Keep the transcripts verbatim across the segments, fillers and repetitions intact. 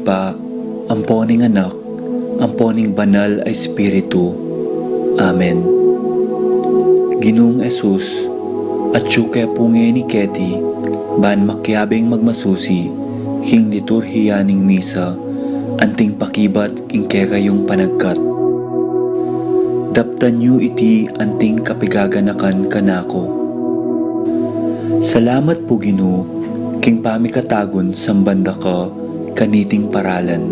Ibpa, ampo ning Anak, ampo ning Banal a Espiritu. Amen. Ginung Jesus, atyu ke pu ngeni keti, ban makiabing magmasusi king liturhiya ning misa, anting pakibat king kekayung panagkat. Daptan yu iti anting kapigaganakan kanaku. Salamat pu, Ginu, king pamikatagun samban da ka kaniting paralan.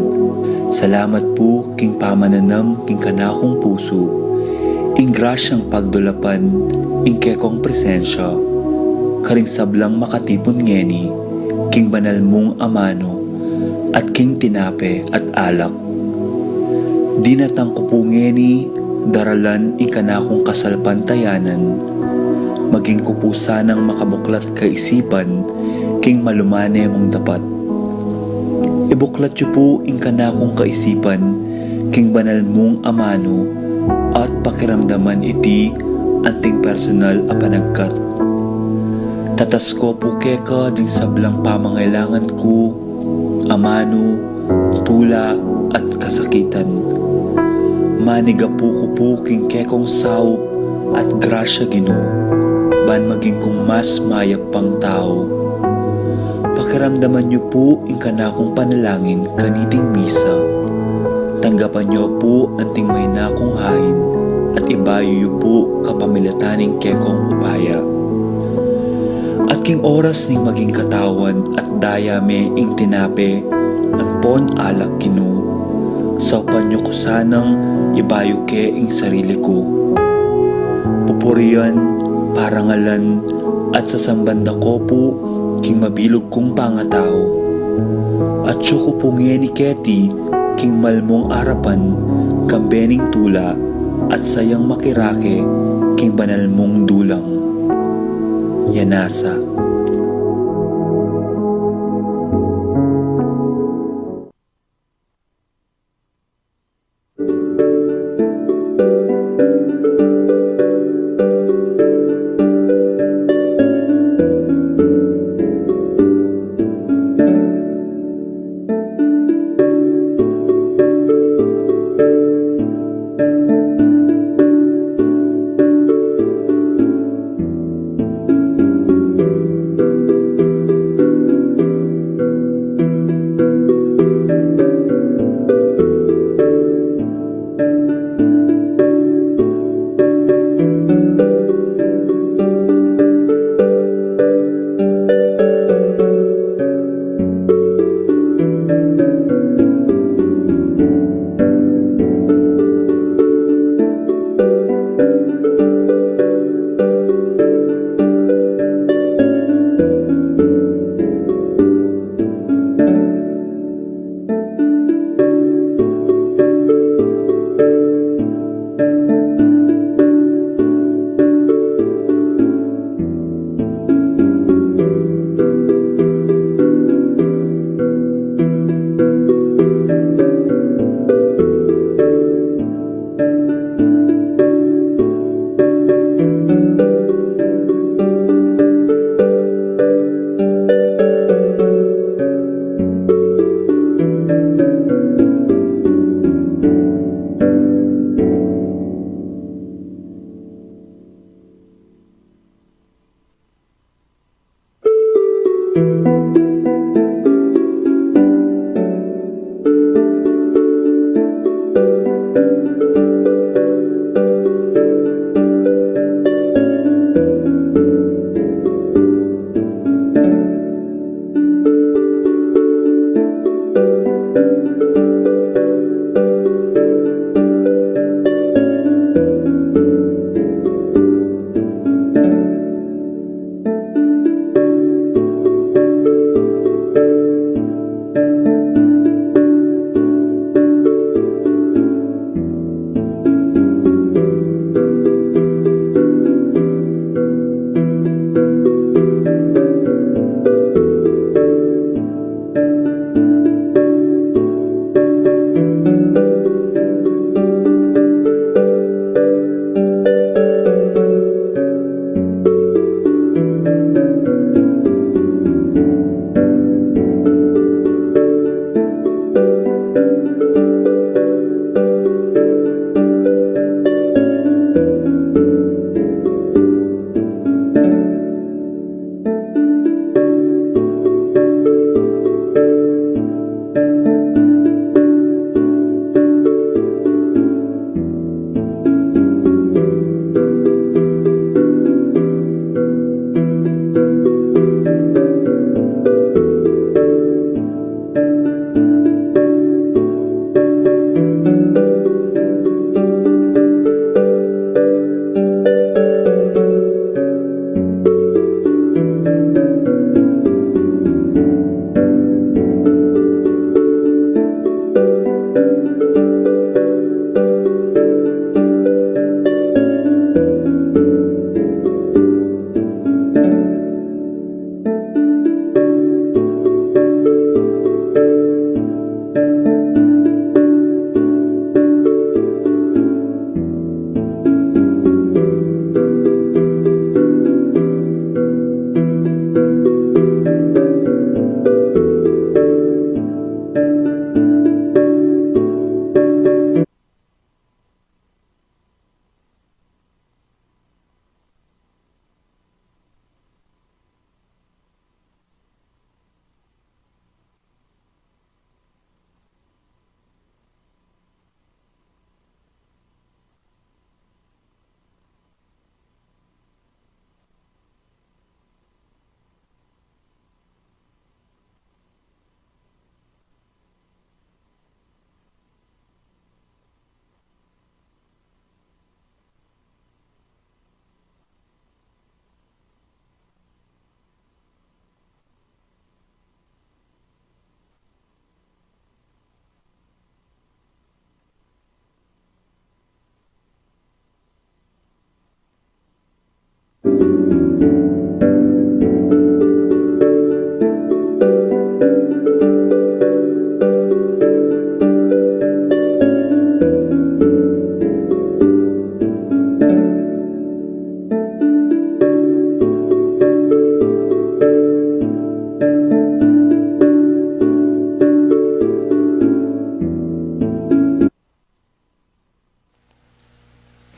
Salamat pu king pamananam king kanakung pusu ing grasyang pagdulapan ing kekong presensya karing sablang makatipun ngeni king banal mung amanu at king tinape at alak. Dinatang ku pu ngeni daralan ing kanakung kasalpantayanan, maging ku pu sanang makabuklat kaisipan king malumane mung dapat. Ibuklat yu pu ing kanakung kaisipan king banal mung amanu at pakiramdaman iti anting personal a panagkat. Tatas ku pu keka ding sablang pamangailangan ku, amanu, tula, at kasakitan. Manigapu ku pu king kekong saup at grasya, Ginu, ban maging kung mas mayap pang tau. Pakiramdaman yu pu ing kanakung panalangin kaniting misa. Tanggapan yu pu anting mayna kung hain at ibayu yu pu kapamilatan ning kekong upaya. At king oras ning maging katawan at daya me ing tinape ampon alak, Ginu, saupan yu ku sanang ibayu ke ing sarili ku. Pupurian, parangalan, at sasamban da ko pu king mabilug kung pangatau. Atyu ku pu ngeni keti king malmung arapan, kambe ning tula at sayang makirake king banal mung dulang. Yanasa.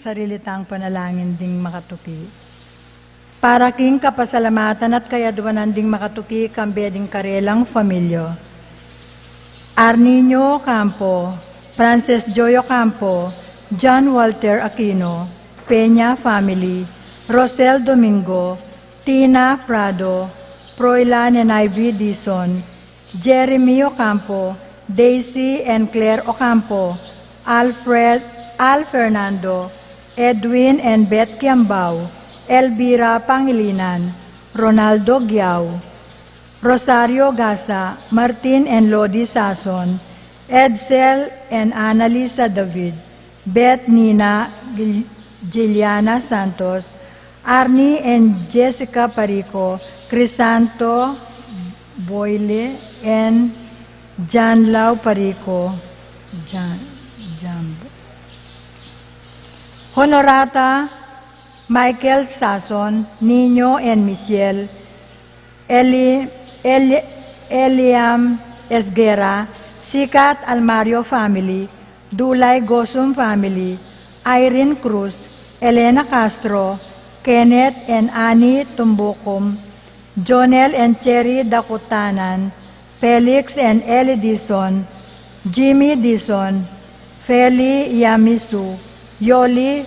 Sarili tang panalangin ding makatuki. Para king kapasalamatan at kayadwanan ding makatuki kambe ding karelang familia. Arninio Ocampo, Frances Joy Ocampo, John Walter Aquino, Peña family, Rosel Domingo, Tina Prado, Froilan and Ivy Dizon, Jeremy Ocampo, Daisy and Claire Ocampo, Alfred, Al Fernando, Edwin and Beth Kiambao, Elvira Pangilinan, Ronaldo Giao, Rosario Gasa, Martin and Lodi Sason, Edsel and Annalisa David, Beth, Nina, Gil-, Giliana Santos, Arnie and Jessica Parico, Crisanto Boyle and Janlao Parico, Jan-, Jambo. Honorata, Michael Sason, Nino and Michelle, Eli-, Eli-, Eliam Esguerra, Sikat Almario family, Dulay Gosum family, Irene Cruz, Elena Castro, Kenneth and Annie Tumbukum, Jonel and Cherry Dakutanan, Felix and Ellie Dizon, Jimmy Dizon, Feli Yamisu, Yoli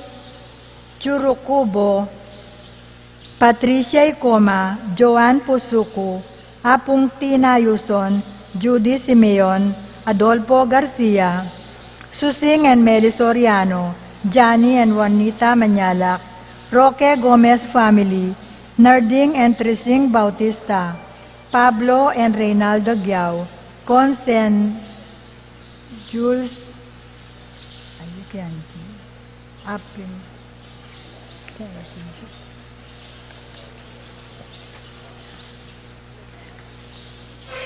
Churukubo, Patricia Icoma, Joan Pusuku, Apung Tina Yuson, Judy Simeon, Adolfo Garcia, Susing and Meli Soriano, Johnny and Juanita Mañalac, Roque Gomez family, Narding and Trising Bautista, Pablo and Reynaldo Giao, Consen, Jules, ay, yan. Apin.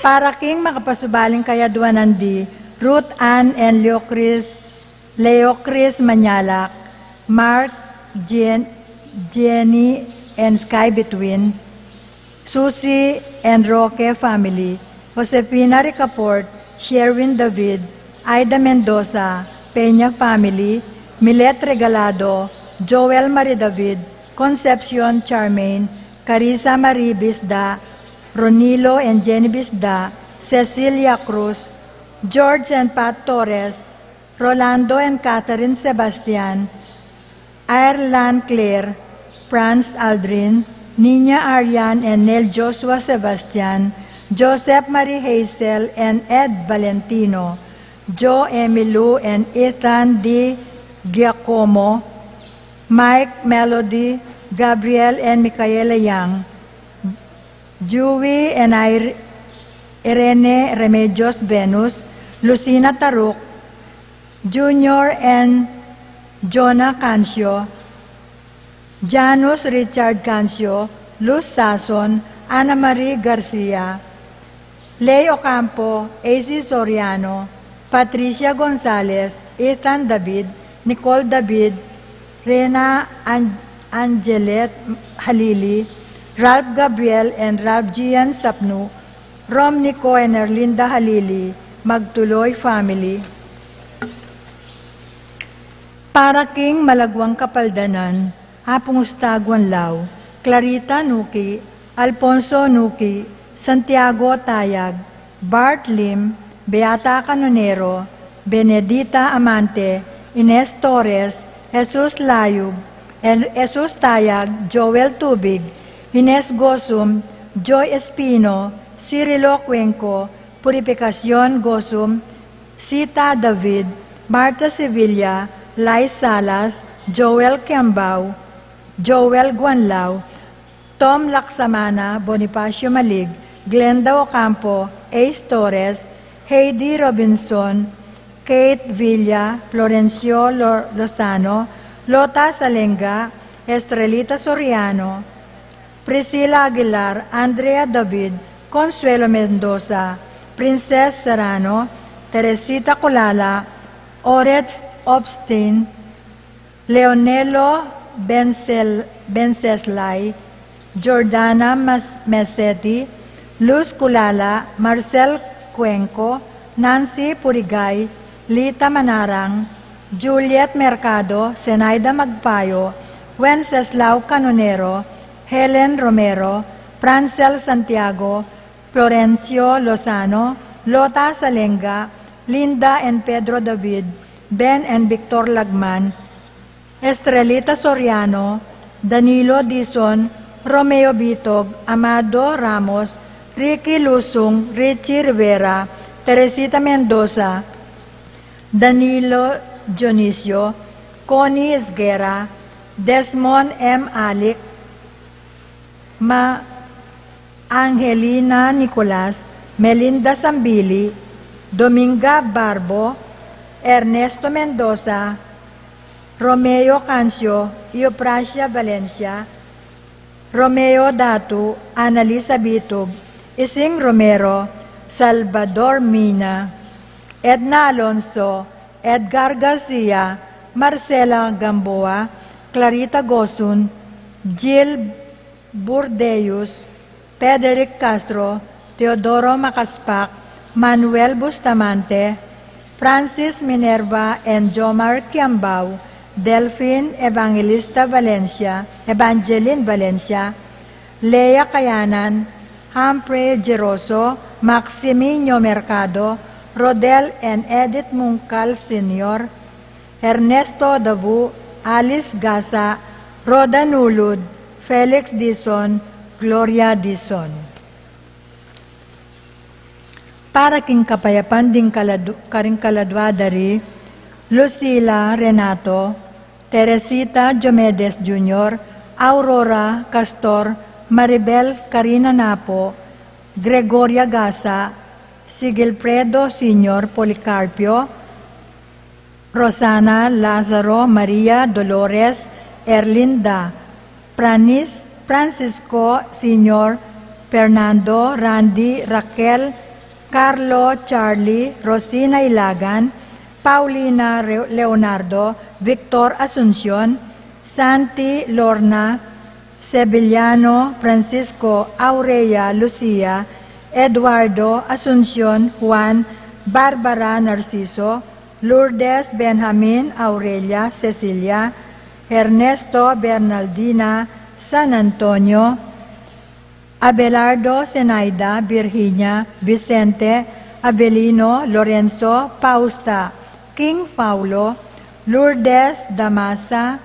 Para king makapasubaling kayadwanan di Ruth Ann and Leo Chris, Leo Chris Mañalac, Mark, Jen-, Jenny and Sky Between, Susie and Roque family, Josefina Ricaport, Sherwin David, Aida Mendoza, Peña family, Milet Regalado, Joel Marie David, Concepcion Charmaine, Carissa Marie Bisda, Ronilo and Jenny Bisda, Cecilia Cruz, George and Pat Torres, Rolando and Catherine Sebastian, Ireland Claire, Franz Aldrin, Nina Arian and Nel Joshua Sebastian, Joseph Marie Hazel and Ed Valentino, Joe Emilu and Ethan D. Giacomo, Mike Melody, Gabriel and Micaela Young, Dewey and Ir-, Irene Remedios Venus, Lucina Taruk, Junior and Jonah Cancio, Janus Richard Cancio, Luz Sason, Ana Marie Garcia, Lei Ocampo, A C Soriano, Patricia Gonzalez, Ethan David, Nicole David, Rena An-, Angelet Halili, Ralph Gabriel and Ralph Gian Sapnu, Rom Nico and Erlinda Halili, Magtuloy family. Para king malagwang kapaldanan, Apung Ustaguan Lau, Clarita Nuki, Alfonso Nuki, Santiago Tayag, Bart Lim, Beata Canonero, Benedita Amante, Ines Torres, Jesus Layub, El-, Jesus Tayag, Joel Tubig, Ines Gosum, Joy Espino, Cirilo Cuenco, Purificacion Gosum, Sita David, Martha Sevilla, Lai Salas, Joel Kiambao, Joel Guanlao, Tom Laksamana, Bonifacio Malig, Glenda Ocampo, Ace Torres, Heidi Robinson, Kate Villa, Florencio Lo-, Lozano, Lota Salenga, Estrelita Soriano, Priscilla Aguilar, Andrea David, Consuelo Mendoza, Princess Serrano, Teresita Culala, Orets Obstin, Leonelo Bencel-, Benceslay, Jordana Mas-, Meseti, Luz Culala, Marcel Cuenco, Nancy Purigay, Lita Manarang, Juliet Mercado, Zenaida Magpayo, Wenceslao Canonero, Helen Romero, Francel Santiago, Florencio Lozano, Lota Salenga, Linda and Pedro David, Ben and Victor Lagman, Estrelita Soriano, Danilo Dizon, Romeo Bitog, Amado Ramos, Ricky Lusung, Richie Rivera, Teresita Mendoza, Danilo Dionisio, Connie Esguerra, Desmond M. Alic, Ma Angelina Nicolas, Melinda Sambili, Dominga Barbo, Ernesto Mendoza, Romeo Cancio, Euprasia Valencia, Romeo Datu, Annalisa Bitug, Ising Romero, Salvador Mina, Edna Alonso, Edgar Garcia, Marcela Gamboa, Clarita Gosun, Jill Burdeus, Frederick Castro, Teodoro Macaspac, Manuel Bustamante, Francis Minerva and Jomar Kiambao, Delfin Evangelista Valencia, Evangeline Valencia, Lea Kayanan, Humphrey Geroso, Maximino Mercado, Rodel and Edith Mungkal Senior, Ernesto Davu, Alice Gasa, Rhoda Nulud, Felix Dizon, Gloria Dizon. Para king kapayapan ding kaladu-, karing kaladua da ri, Lucila Renato, Teresita Diomedes Junior, Aurora Castor, Maribel Karina Napo, Gregoria Gasa, Sigilfredo Senior Policarpio, Rosana Lazaro, Maria Dolores, Erlinda, Pranis, Francisco Senior, Fernando, Randy, Raquel, Carlo, Charlie, Rosina Ilagan, Paulina Re-, Leonardo, Victor Asuncion, Santi, Lorna, Sevillano, Francisco, Aurelia, Lucia, Eduardo, Asuncion, Juan, Barbara, Narciso, Lourdes, Benjamin, Aurelia, Cecilia, Ernesto, Bernaldina, San Antonio, Abelardo, Zenaida, Virginia, Vicente, Abelino, Lorenzo, Fausta, King Paulo, Lourdes, Damasa,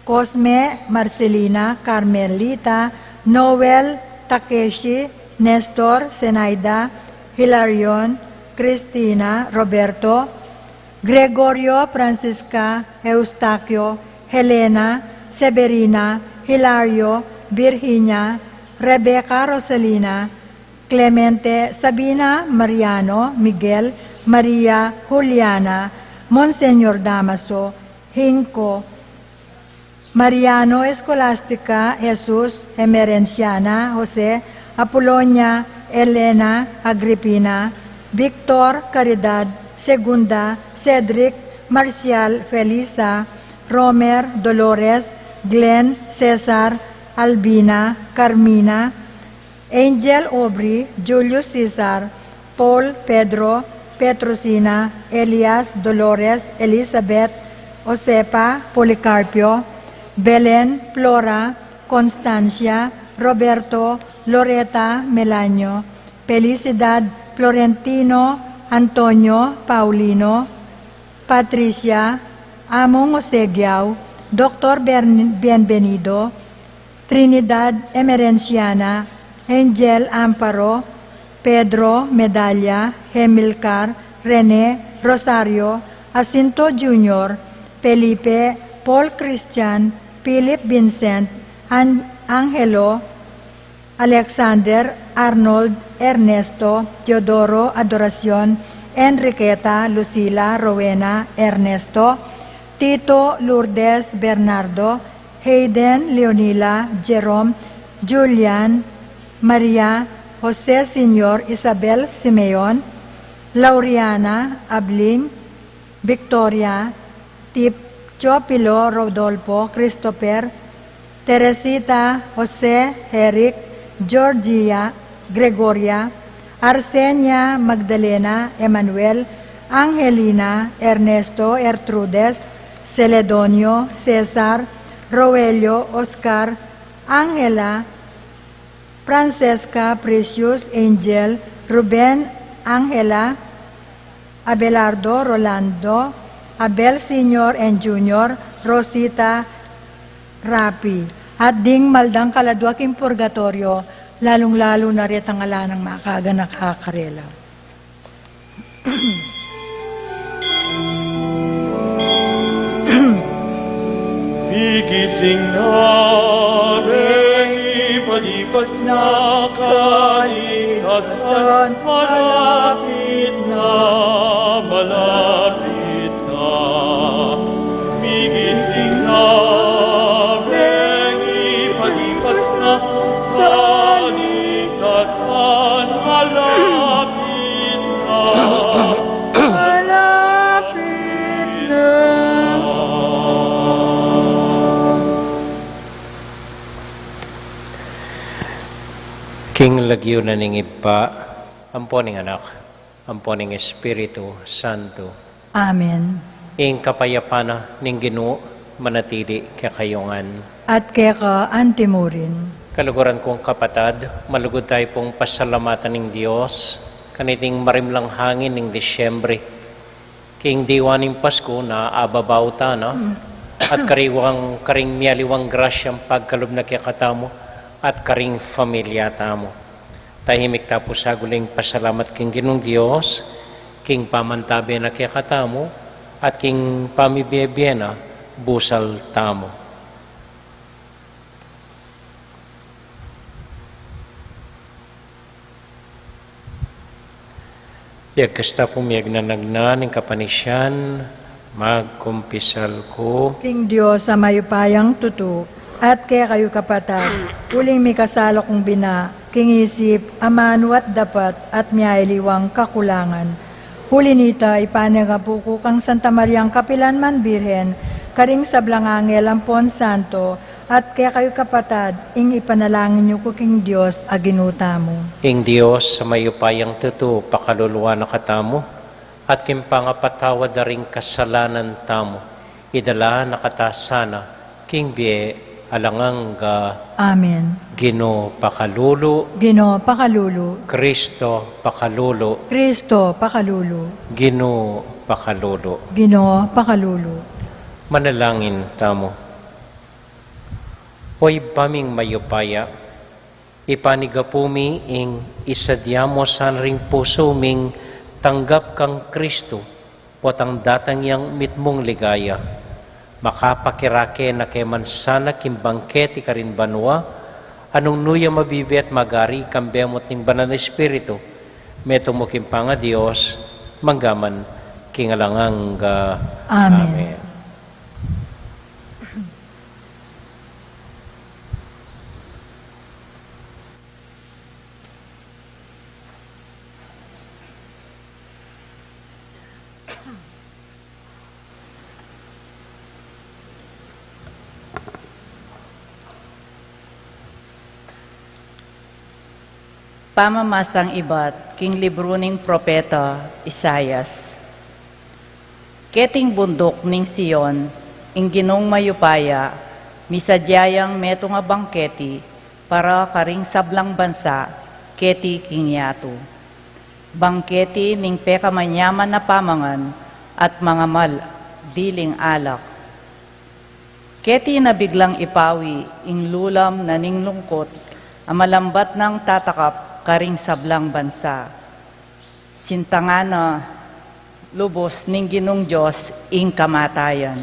Cosme, Marcelina, Carmelita, Noel, Takeshi, Nestor, Zenaida, Hilarion, Cristina, Roberto, Gregorio, Francisca, Eustaquio, Helena, Severina, Hilario, Virginia, Rebecca, Rosalina, Clemente, Sabina, Mariano, Miguel, Maria, Juliana, Monseñor Damaso, Hinco, Mariano, Escolastica, Jesus, Emerenciana, Jose, Apolonia, Elena, Agripina, Victor, Caridad, Segunda, Cedric, Marcial, Felisa, Romer, Dolores, Glenn, Cesar, Albina, Carmina, Angel, Aubrey, Julius Cesar, Paul, Pedro, Petrosina, Elias, Dolores, Elizabeth, Josefa, Policarpio, Belen, Flora, Constancia, Roberto, Loreta, Melanio, Felicidad, Florentino, Antonio, Paulino, Patricia, Among Osegiao, Doktor Bern-, Bienvenido, Trinidad Emerenciana, Angel Amparo, Pedro Medalla, Hemilcar, Rene, Rosario, Jacinto Junior, Felipe, Paul Christian, Philip Vincent, An-, Angelo, Alexander, Arnold, Ernesto, Teodoro, Adoracion, Enriqueta, Lucila, Rowena, Ernesto, Tito, Lourdes, Bernardo, Hayden, Leonila, Jerome, Julian, Maria, Jose Senior, Isabel, Simeon, Lauriana, Ablin, Victoria, Tip, Teofilo, Rodolfo, Christopher, Teresita, Jose, Eric, Georgia, Gregoria, Arsenia, Magdalena, Emmanuel, Angelina, Ernesto, Ertrudes, Celedonio, Cesar, Roelio, Oscar, Angela, Francesca, Precious, Angel, Ruben, Angela, Abelardo, Rolando, Abel Senior and Junior, Rosita, Rapi, at ding maldang kaladua king purgatoryo, lalung-lalu na retang ala nang makaganaka karela. Migising na, deng ipalipas na kaligtasan, malapit na, malapit na. Migising na, deng ipalipas na kaligtasan, malapit na, malapit na. King lagyu na ning Ibpa, ampo ning Anak, ampo ning Espiritu Santo. Amen. Ing kapayapan na ning Ginu manatili kekayu ngan. At keka antimurin. Kaluguran kung kapatad, malugud tayu pung pasalamatan ning Dios, kaniting marimlang hangin ning Disyembre. King diwa ning Pasku na ababaw ta na, at kariwang, karing mialiwang grasyang pagkalub na kekatamu, at karing familia tamu. Tahimik ta pu saguling pasalamat king Ginung Dios, king pamantabe na kekatamu, at king pamibie-bie na busal tamu. Yagkas ta pu miyagnanagnan ing kapanisian, magkumpisal ku. King Dios a mayupayang tutu, at kekayu kapatad, uling mikasala kung bina, king isip, amanu at dapat, at mialiwang kakulangan. Uli nita, ipanyawad ku kang Santa Mariang kapilan man Birhen, karing sablang angel ampon santo, at kekayu kapatad, ing ipanalangin yu ku king Dios a Ginu tamu. Ing Dios a mayupayang tutu, pakaluluan na katamu, at king pangapatawad da ring kasalanan tamu, idala na kata sana king bie alang angga. Amen. Ginu pakalulu. Ginu pakalulu. Kristo pakalulu. Kristo pakalulu. Ginu pakalulu. Ginu pakalulu. Manalangin tamu. O Ibpa ming mayupaya, ipanyawad mi ing isadya mu sana ring pusu ming tanggap kang Kristu, potang datang yang mitmung ligaya. Makapakirake na ke man sana king bangketi karin banua, a nung nu ya mabibie at magari, kambe mu at ning Banal a Espiritu, metung mu king pangaDios, mangga man king alang angga. Amen. Amen. Pamamasang ibat king libru ning propeta Isaias. Keting bunduk ning Sion, ing Ginung mayupaya, misadya yang metung a bangketi para karing sablang bansa, keti king yatu. Bangketi ning pekamanyaman a pamangan at mangamal diling alak. Keti na biglang ipawi ing lulam na ning lungkut a malambat nang tatakap karing sablang bansa. Sintangan na lubus ning Ginung Dios ing kamatayan.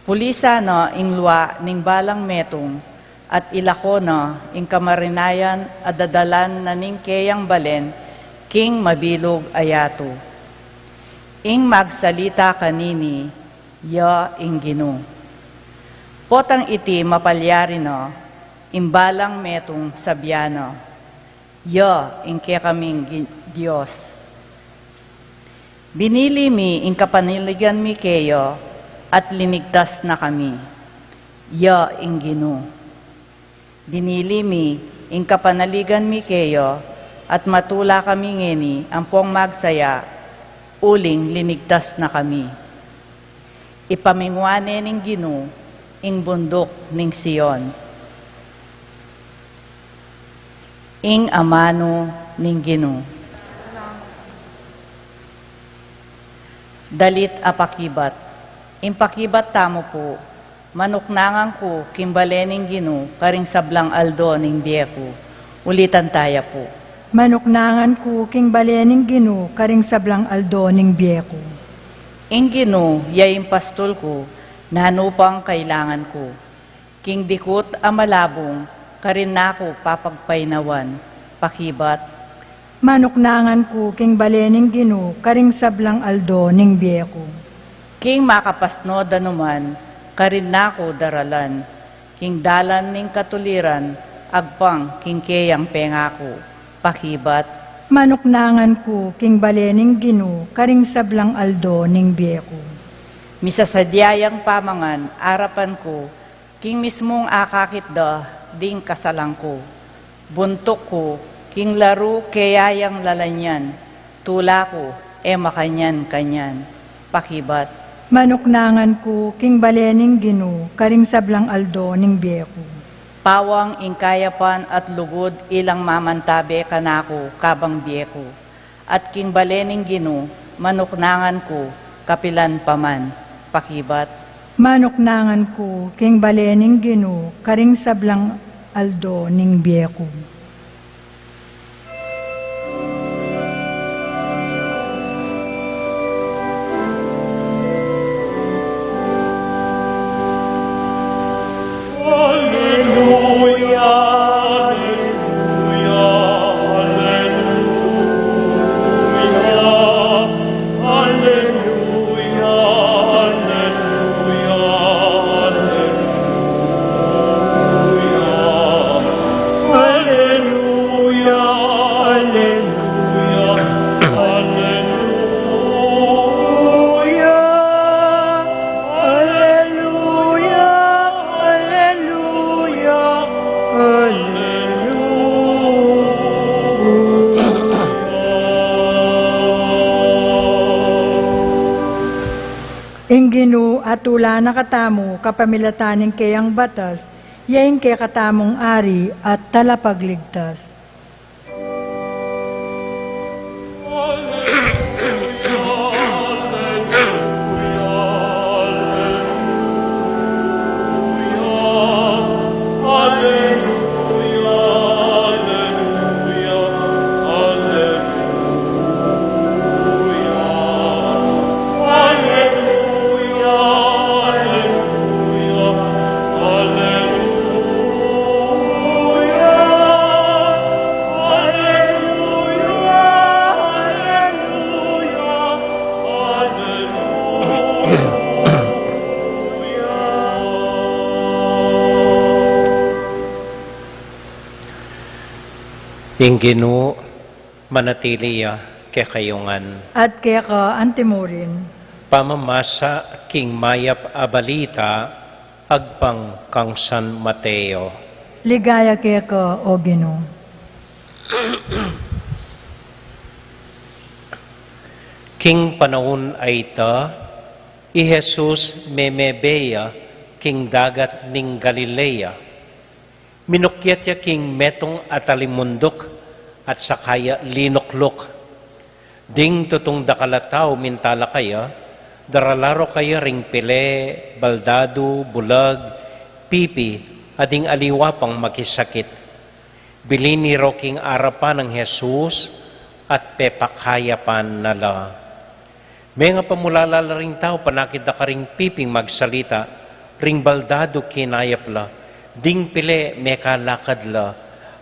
Pulisan na ing lua ning balang metung at ilako na ing kamarinayan a dadalan na ning keyang balen king mabilug a yatu. Ing magsalita kanini, ya ing Ginu. Potang iti mapalyari na, ing balang metung sabyan na, ya ing kekaming Gi-, Dios. Binili mi ing kapanaligan mi keya at linigtas na kami, ya ing Ginu. Binili mi ing kapanaligan mi keya at matula kami ngeni ampong magsaya, uling linigtas na kami. Ipamingwa ne ning Ginu ing bunduk ning Sion, ing amanu ning Ginu. Dalit a pakibat. Ing pakibat tamu pu, manuknangan ku king bale ning Ginu karing sablang aldo ning bie ku. Ulitan taya pu. Manuknangan ku king bale ning Ginu karing sablang aldo ning bie ku. Ing Ginu ya ing pastul ku, nanu pang kailangan ku? King dikut a malabung, karin na ku papagpainawan. Pakibat. Manuknangan ku king bale ning Ginu karing sablang aldo ning bie ku. King makapasno danuman, karin na ku daralan. King dalan ning katuliran, agpang king keyang pengaku. Pakibat. Manuknangan ku king bale ning Ginu karing sablang aldo ning bie ku. Misasadya yang pamangan arapan ku, king mismung akakit da ding kasalan ku. Buntuk ku, king laru keya yang lalanyan, tula ku, e makanyan-kanyan. Pakibat. Manuknangan ku king bale ning Ginu karing sablang aldo ning bie ku. Pawang ing kayapan at lugud ilang mamantabe kanaku kabang bie ku. At king bale ning Ginu, manuknangan ku, kapilan pa man. Pakibat. Manuknangan ku king bale ning Ginu karing sablang aldo ning bie ku. Alleluia, alleluia, alleluia, alleluia, alleluia, alleluia, alleluia, alleluia, alleluia. Alleluia, alleluia, alleluia. Ing Ginu a tula na katamu kapamilatan ning keyang batas, ya ing kekatamung Ari at Talapagligtas. Ing Ginu manatili ya kekayu ngan. At keka antimurin. Pamamasa king mayap a balita agpang kang San Mateo. Ligaya keka, o Ginu. King panaun a ita, i Jesus memebe ya king dagat ning Galilea. Minukyat ya king metung a talimunduk at saka ya linukluk. Ding tutung dakal a tau minta la kaya, darala ro kaya ring pile, baldadu, bulag, pipi, at ding aliwa pang makisakit. Bilin i ro king arapan nang Jesus at pepakayapan na la. Mengapamulala la ring tau, panakit da karing piping magsalita, ring baldadu kinayap la, ding pile mekalakad la,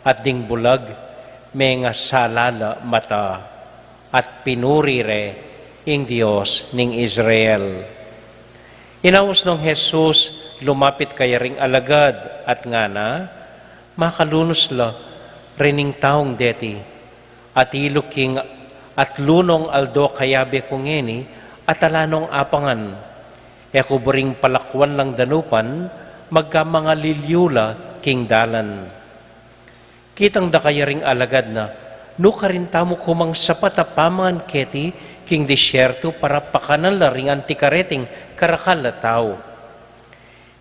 at ding bulag mengasala la mata, at pinuri re ing Dios ning Israel. Inaus nong Jesus, lumapit kaya ring alagad at ngana, makalunus la rening taung deti. Atilu king atlu nong aldo kayabe ku ngeni, at ala nong apangan. E ku buring palakwan lang danupan, magkamangalilyu la king dalan. Kitang da kaya ring alagad na, nu karin tamu ku mang sapat a pamangan keti, king disyertu para pakanan la ring anti kareting karakal a tau.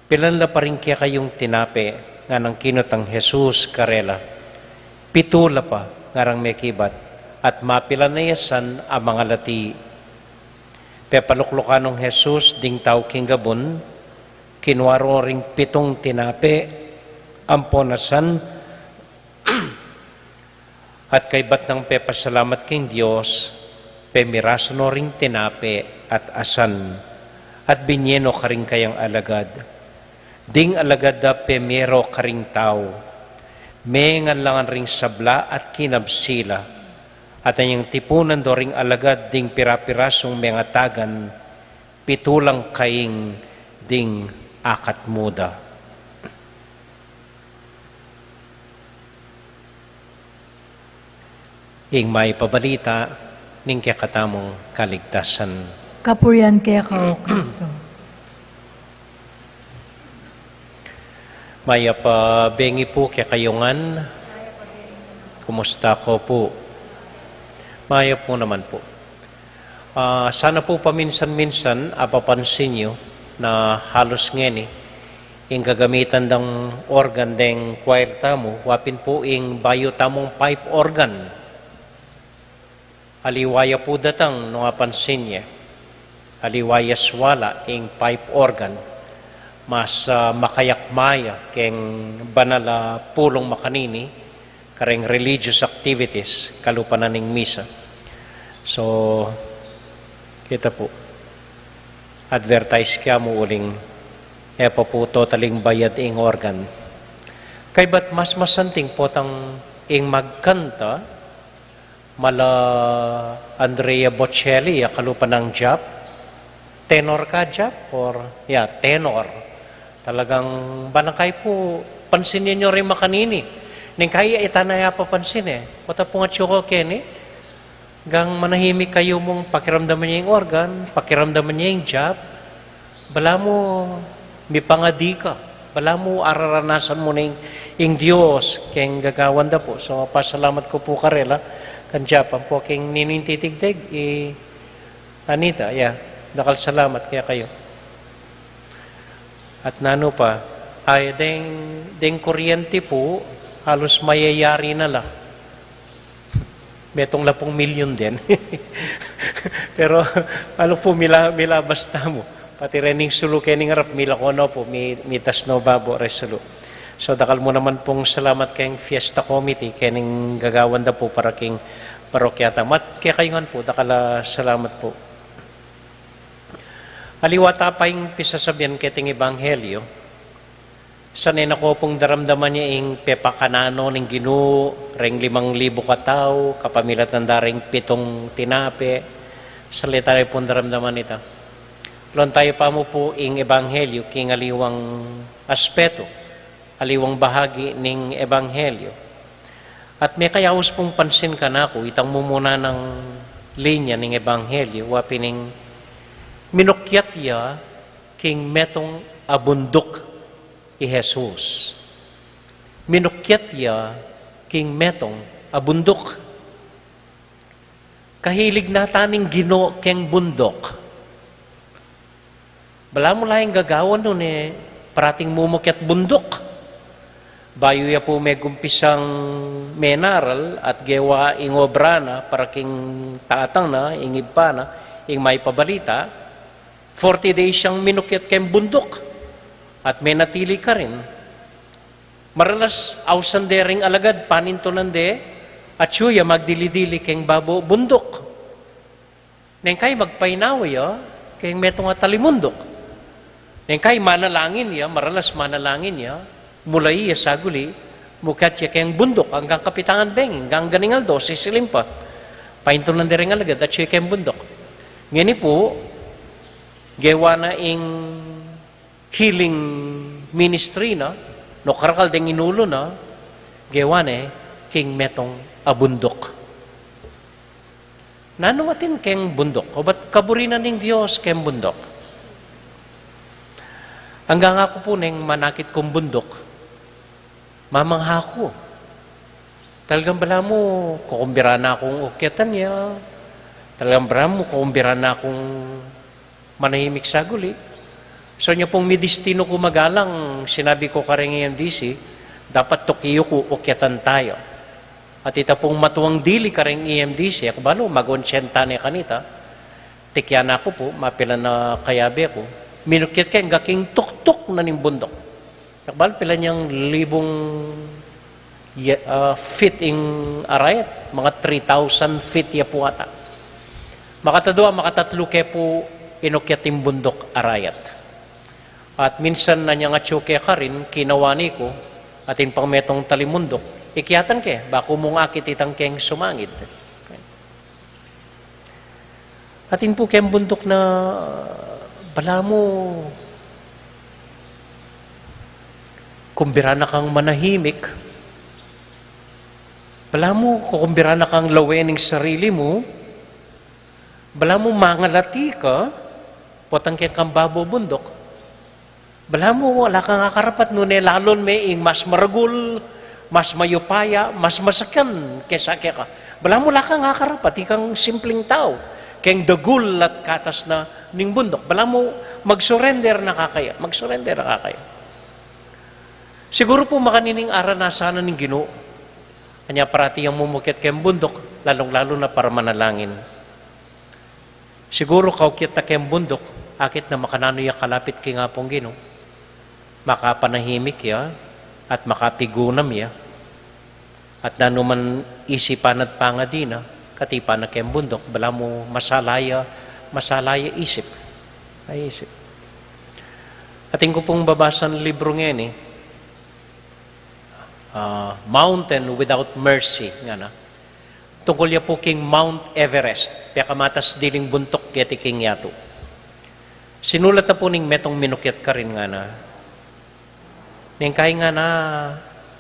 Pilan la pa ring kekayung tinape, nganang kinutang Jesus karela. Pitu la pa, ngarang mekibat, at mapilan na ya san a mangalati. Pepaluklukan nong Jesus ding tau king gabun, kinua no ring pitung tinape ampo na san, at kaybat nang pepasalamat king Dios, pemirasu no ring tinape at asan, at binye no karing kayang alagad. Ding alagad da pemie ro karing tau, mengan la ngan ring sabla at kinabsi la, at anyang tipunan do ring alagad ding pirapirasung mengatagan, pitu lang kaing ding akat mu da. Ing Mayap a Balita ning kekatamung kaligtasan. Kapurian keka, O Kristo. Mayap a bengi pu kekayu ngan. Kumusta ko pu? Mayap mu naman pu. Ah, sana pu paminsan-minsan apapansin yu na halus ngeni ing gagamitan dang organ deng choir tamu, wa pin pu ing bayu tamung pipe organ. Aliwa ya pu datang nung apansin ye. Aliwa ya swala ing pipe organ. Mas, ah, makayakma ya keng banal a pulung makanini, kareng religious activities, kalupa na ning misa. So, kita pu, advertise kya mu uling e pa pu totaling bayad ing organ. Kaybat mas masanting potang ing magkanta, mala Andrea Bocelli, ya kalupa nang Jap. Tenor ka, Jap? Or, ya, tenor. Talagang balangkay pu, pansin ninyo rin makanini. Ning kaya ita na ya papansin e. Kota pu nga tsuko keni, gang manahimik kayu mung pakiramdaman ya ing organ, pakiramdaman ya ing Jap. Balamu mipangadi ka. Balamu araranasan mu na ing, ing Dios keng gagawan da pu. So, pasalamat ku pu karela, kan Jap ampo keng nining titigdig, i Anita, ya. Dakal salamat kekayu. At nanu pa, ay, deng, deng kuryente pu, halus mayayari na la. Metung la pung milyun den. Pero, alu pu, mila, milabas tamu. Pati rening sulu kening arap, milako no pu, mi, mitas no babo re sulu. So, dakal mu naman pung salamat keng Fiesta Committee, kening gagawan da pu para king parokya tamu. At kekayu ngan pu, dakal a salamat pu. Aliwa ta pa ing pisasabian keting ebanghelyo, sa ne na ko pung daramdaman ya ing pepakanan no ning Ginu reng limang libu katau, kapamilatan da reng pitung tinape, salita ne pung daramdaman ita. Lontayu pa mu pu ing ebanghelyo king aliwang aspeto, aliwang bahagi ning ebanghelyo. At mekayaus pung pansin kanaku, itang mumuna nang linya ning ebanghelyo, wa pin ing minukyat ya king metung a bunduk i Jesus. Minukyat ya king metung a bunduk. Kahilig na ta ning Ginu keng bunduk. Balamu la ing gagawan nu ne parating mumukyat bunduk. Bayu ya pu megumpisang menaral at gewa ing obra na para king tatang na, ing ibpa na, ing Mayap a Balita, forty days yang minukyat keng bunduk at menatili karin. Maralas ausan de ring alagad, panintunan de, atyu ya magdili-dili keng babo bunduk. Neng kai magpainawa ya keng metung a talimunduk. Neng kai manalangin ya, maralas manalangin ya, mulai ya saguli, mukyat ya keng bunduk, anggang kapitangan bengi, anggang ganing aldo, sisilim pa. Panintunan de ring alagad, atyu ya keng bunduk. Ngeni pu, gewa na ing healing ministry na, no karakal deng inulu na, gewa ne king metung a bunduk. Nanu atin keng bunduk? Obat kaburi na ning Dios keng bunduk? Anggang aku pu neng manakit kung bunduk, mamangha ku. Talagang balamu, kukumbira na kung ukyatan ya, Talagang balamu, kumbira na kung manahimik saguli. So, nya pung midistinu ku magalang, sinabi ku karing E M D C, dapat tukiyu ku, ukyatan taya. At ita pung matuang dili karing E M D C, aku balu, mag-onsyenta ne kanita, tikyan na ku pu, mapilan na kayabe ku, minukyat ke angga king tuktuk na ning bunduk. Aku balu, pilan yang libung ya, ah, feet ing arayat, mga three thousand feet ya pu ata. Makatadua, makatatlu ke pu inukyat ing bunduk arayat. At minsan na niyang atyu ke karin, kinawani ku, atin pang metung talimunduk, ikyatan ke, baku mung akit itang keng sumangid. Atin pu keng bunduk na balamu, kumbira na kang manahimik, balamu, kumbira na kang lawen ing sarili mu, balamu, mangalati ka, potang keng kang babo bunduk. Balamu, ala kang akarapat, nune lalun me ing mas maragul, mas mayupaya, mas masikan kesa keka. Balamu, ala kang akarapat, ikang simpling tau, keng dagul at katas na ning bunduk. Balamu, mag-surrender na ka kaya, mag-surrender na ka kaya. Siguru pu makanini ing aranasan na ning Ginu. Anya parati yang mumukyat keng bunduk, lalung-lalu na para manalangin. Siguru kaukyat na keng bunduk, akit na makananu ya kalapit king Apung Ginu. Makapanahimik ya, at makapigunam ya. At nanu man isipan at pangadi na, katipan na keng bunduk, balamu masala ya, masala ya isip. Ay isip. Atin ku pung babasan libru ngeni, ah, Mountain Without Mercy, ngana. Tungkul ya pu king Mount Everest, pekamatas diling bunduk keti king yatu. Sinulat na pu ning metung minukyat karin, ngana. Neng kai, ngana,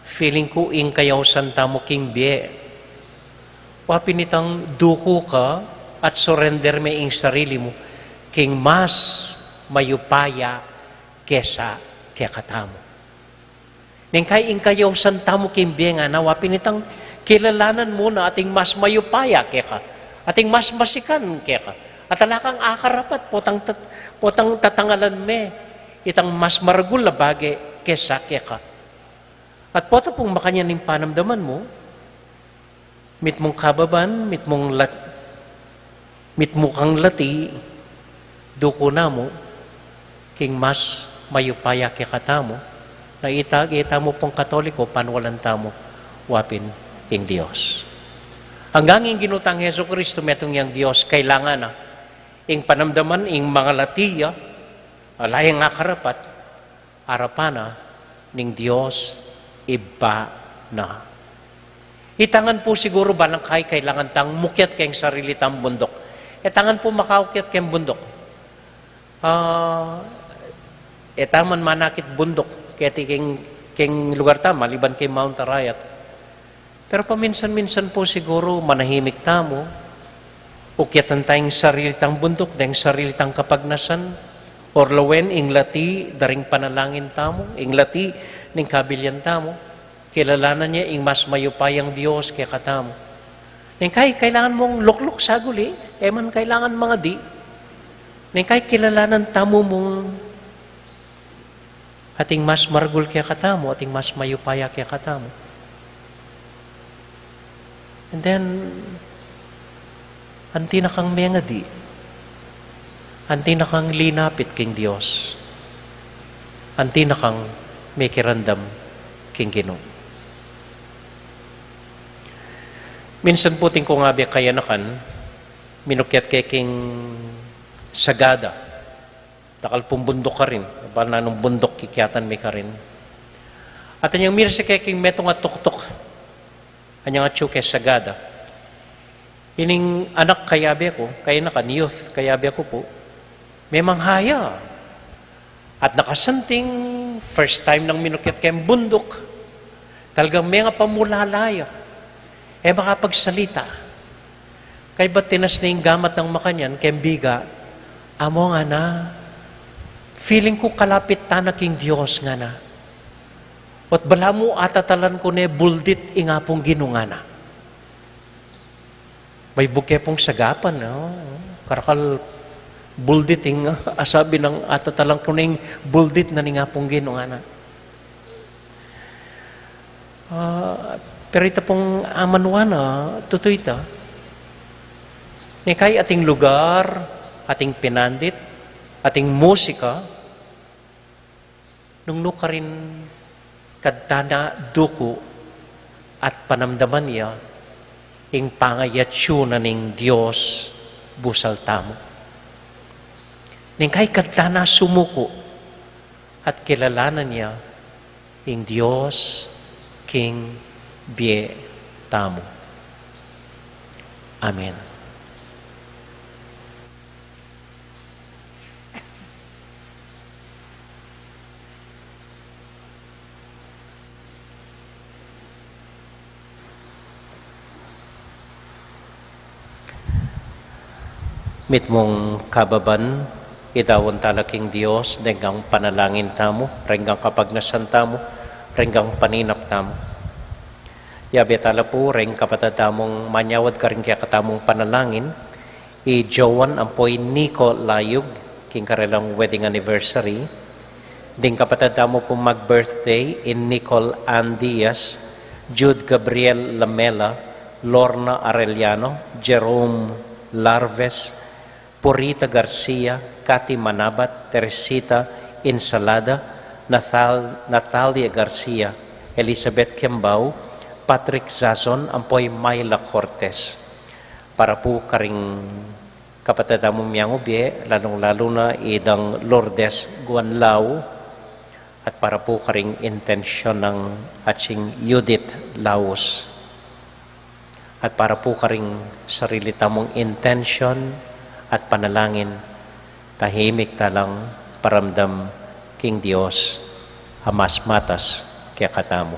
feeling ku ing kayausan tamu king bie, wa pin itang duku ka at surrender me ing sarili mu king mas mayupaya kesa kekatamu. Neng kai ing kayausan tamu king bie, ngana, wa pin itang kilalanan mu na ating mas mayupaya keka, ating mas masikan keka. At ala kang akarapat, potang tat-, potang tatangalan me itang mas maragul a bage kesa keka. At pota pung makanyan ing panamdaman mu, mitmung kababan, mitmung lat-, mitmu kang lati, duku na mu king mas mayupaya kekatamu, na ita, itamu pung Katoliko, panukalan tamu, wa pin ing Dios. Anggang ing Ginu tang Jesucristo, metung yang Dios, kailangan na ing panamdaman, ing mangalati ya, ala yang akarapat, arapan na ning Dios Ibpa na. Itangan pu siguru, balamu kai, kailangan tang mukyat keng sarili tang bunduk. Itangan pu makaukyat keng bunduk. Ah, e ta man manakit bunduk keti keng, keng lugar ta, maliban keng Mount Arayat. Pero paminsan-minsan pu siguru manahimik tamu, ukyatan ta ing sarili tang bunduk, deng sarili tang kapagnasan, or lawen ing lati da ring panalangin tamu, ing lati ning kabilian tamu, kilalanan ya ing mas mayupayang Dios kekatamu. Neng kai kailangan mung lukluk saguli, e man kailangan mangadi. Neng kai kilalanan tamu mung ating mas maragul kekatamu, ating mas mayupaya kekatamu. And then, anti na kang mengadi, anti na kang linapit king Dios, anti na kang mekiramdam king Ginu. Minsan pu atin kung abe kayanakan, minukyat ke king Sagada. Dakal pung bunduk karin, bal nanung bunduk kikyatan mi karin. At anyang mirsi ke king metung a tuktuk, anyang atyu ke Sagada. Ining anak kayabe ku, kayanakan, youth kayabe ku pu, memang haya. At nakasanting, first time nang minukyat keng bunduk, talagang menga pamulala ya. E makapagsalita. Kaybat tinas ne ing gamat nang makanyan keng biga, "Among, ngana, feeling ku kalapit ta na king Dios, ngana. Ot balamu atatalan ku ne buldit ing Apung Ginu, ngana." Maibug ke pung sagapan, no? Karakal buldit ing asabi nang atatalang ku na ing buldit na ning Apung Ginu ngana. Ah, pero ita pung amanuan na, tutu ita. Neng kai ating lugar, ating pinandit, ating musika, nung nu karin kadta na duku at panamdaman ya ing pangayatsu na ning Dios busal tamu. Neng kai kadta na sumuku at kilalanan ya ing Dios king bie tamu. Amen. Mitmung kababan, idaun tala king Dios deng panalangin tamu, reng kapagnasan tamu, reng paninap tamu. Yabe tala pu reng kapatad tamung manyawad karing kekatamung panalangin, i Joan ampo i Nico Layug, king karelang wedding anniversary. Ding kapatad tamu pung mag-birthday, i Nicole Ann Diaz, Jude Gabriel Lamela, Lorna Arellano, Jerome Larves, Purita Garcia, Cathy Manabat, Teresita Insalada, Nathal-, Natalia Garcia, Elizabeth Kembao, Patrick Zazon, ampo i Myla Cortez. Para pu karing kapatad tamung miyangubie, lalung-lalu na i Dang Lourdes Guanlao, at para pu karing intensyon nang Atsing Judith Laus, at para pu karing sarili tamung intensyon at panalangin, tahimik talang paramdam king Dios a mas matas kekatamu.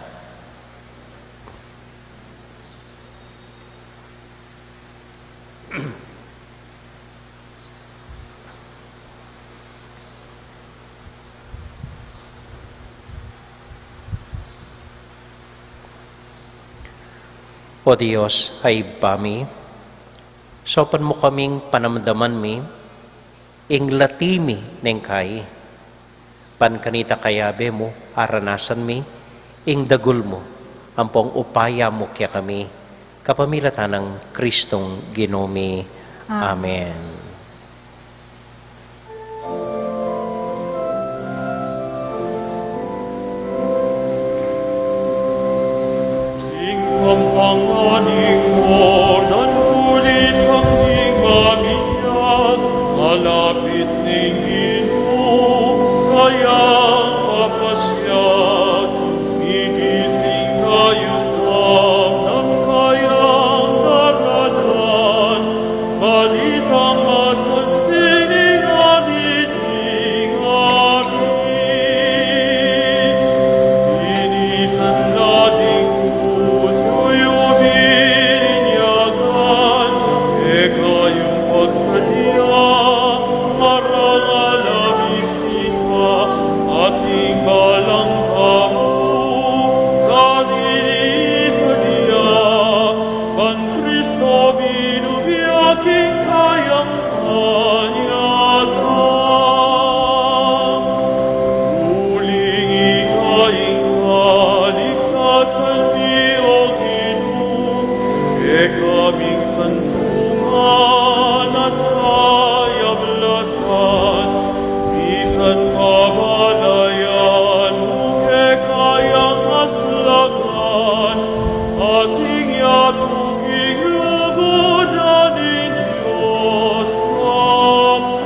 O Dios a Ibpa mi, saupan mu kaming panamdaman mi ing lati mi neng kai. Ban kanita kayabe mu, aranasan mi ing dagul mu, ampong upaya mu kekami, kapamilatan nang Kristong Ginu mi. Amen. Amen. Ing pampang na ning Jordan, bulis ing maminyag, malapit ning Ginu, kayang papasiag, migising kayu't damdam kayang daralan, balitang masanting ing ari ding ari. Linisan la ding pusu yu bininyagan, e kayung pagsadia, marangal a bisita, ating balang tamu, sarili sadia, ban Kristo binubiak ing kayang kanyatan. Uling ika ing kaligtasan mi, O Ginu, kekaming santungan at kayablasan, misan pabalayan mu kekayang aslagan, ating yatu king lugud na ning Dios Ama.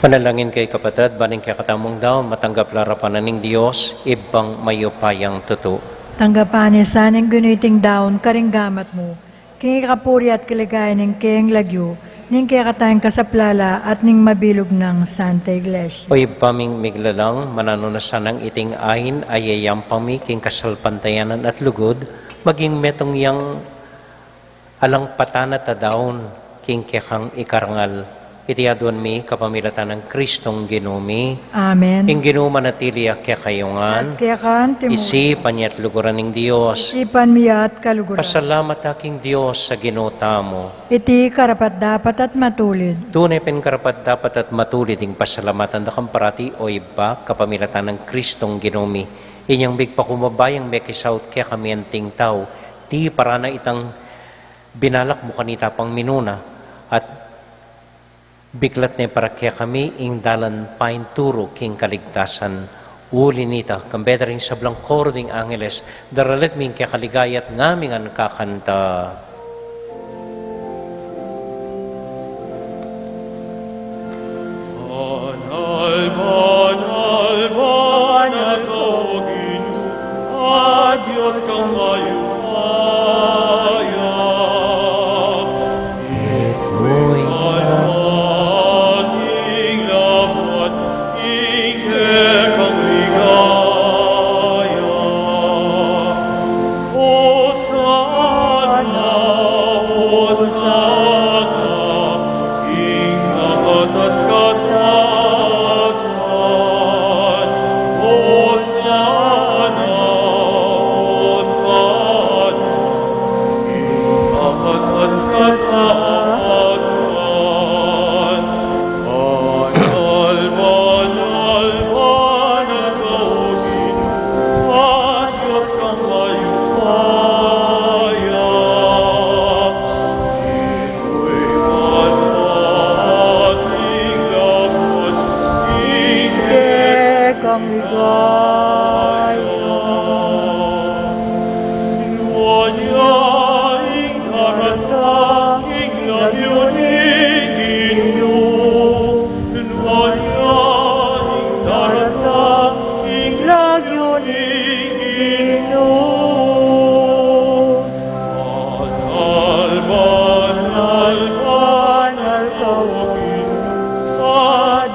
Manalangin kayu kapatad, ban ing kekatamung daun matanggap la arapan na ning Dios, Ibpang mayupayang tutu. Tanggapan na sana ning Ginu iting daun karing gamat mu, king ikapuri at kaligayan ning kayang lagyu, ning kekatang kasaplalan at ning mabilug nang Santa Iglesia. O Ibpa ming miglalang, mananu na sanang iting ain a yayampang mi king kasalpantayanan at lugud, maging metung yang alang patanat a daun king kekang ikarangal. Iti aduan mi kapamilatan nang Kristong Ginu mi. Amen. Ing Ginu manatili ya kekayu ngan. At keka naman. Isipan ya at luguran ning Dios. Isipan mi ya at kaluguran. Pasalamat ta king Dios a Ginu tamu. Iti karapat-dapat at matulid. Tune pin karapat-dapat at matulid ing pasalamatan da kang parati, o Ibpa, kapamilatan nang Kristong Ginu mi. Inyang migpakumbaba yang mekisaut kekami anting tau, tiparan na itang binalak mu kanita pang minuna, at biklat ne para kekami ing dalan painturu king kaligtasan. Uli na nita, kambe da ring sablang koro ding angeles, daralit mi ing keka ligaya at ngaming ngan kakanta. Banal, banal, banal ka, O Ginu, a Dios kang mayupaya. Ikayu ing labat, ing kekang ligaya. Osana, Osana, king kakatas-katasan. Osana, Osana, king kakatas-katasan. Banal, banal, banal ka, O Ginu, a Dios kang mayupaya. Ikayu ing labat, ing kekang ligaya. Nuan ya ing daratang king lagyu ning Ginu. Nuan ya ing daratang king lagyu ning Ginu. Banal, banal, banal ka, O Ginu, a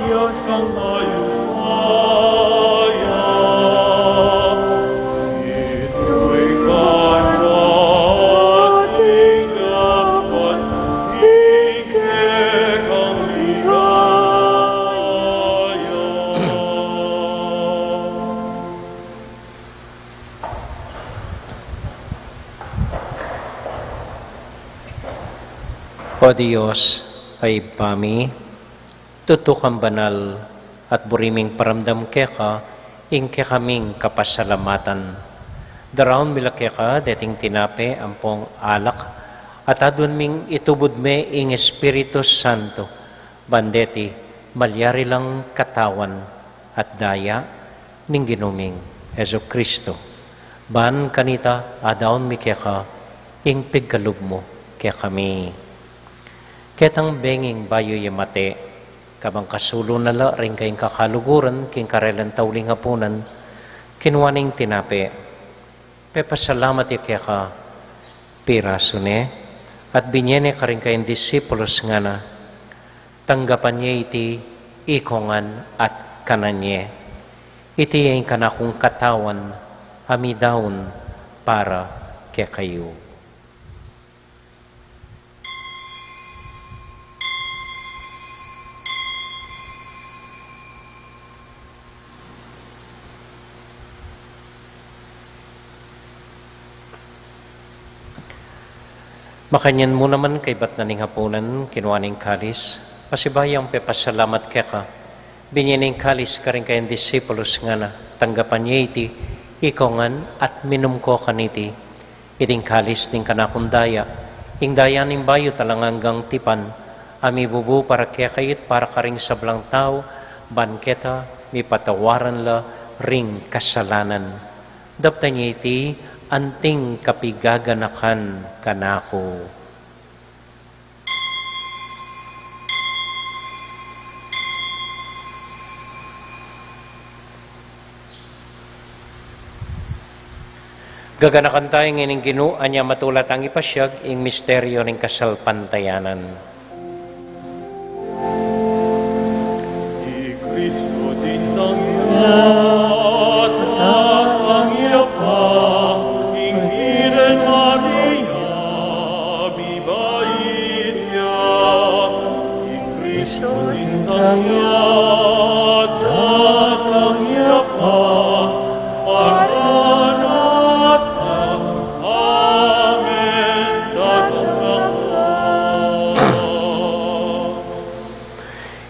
Dios kang mayupaya. Ikayu ing labat, ing kekang ligaya. O Dios, a Ibpa mi, tutu kang banal, at buri ming paramdam keka ing kekaming kapasalamatan. Daraun mi la keka deting tinape ampong alak, at aduan ming itubud me ing Espiritu Santo, ban deti malyari lang katawan at daya ning Ginu ming Jesucristo. Ban kanita adaun mi keka ing pigkalub mu kekami. Ketang benging bayu ya mate, kabang kasulu na la ring kayang kakaluguran king karelang tauling apunan, kinua ne ing tinape, pepasalamat ya keka, pirasu ne, at binie ne karing kayang disipulus, ngana: Tanggapan ye iti ikongan at kanan ye. Iti ya ing kanakung katawan a midaun para kekayu. Makanyan mu naman kaybat na ning apunan, kinua ne ing kalis, pasibayu yang pepasalamat keka, binie ne ing kalis karing kayang disipulus, ngana: Tanggapan ye iti ikongan at minum ko kaniti. Iti ing kalis ning kanakung daya, ing daya ning bayu at alang anggang tipan, a mibubu para kekayu at para karing sablang tau, ban keta mipatawaran la ring kasalanan. Daptan ye iti anting kapigaganakan kanaku. Gaganakan taya ing Ginu, anya matula tang ipasiag ing misteryu ning kasalpantayanan. I Kristu tintang ya, tatang ya pa, ing Virgen Maria, mibait ya. I Salintang ya, datang ya pa, Maranatha, amen, datang ya pa.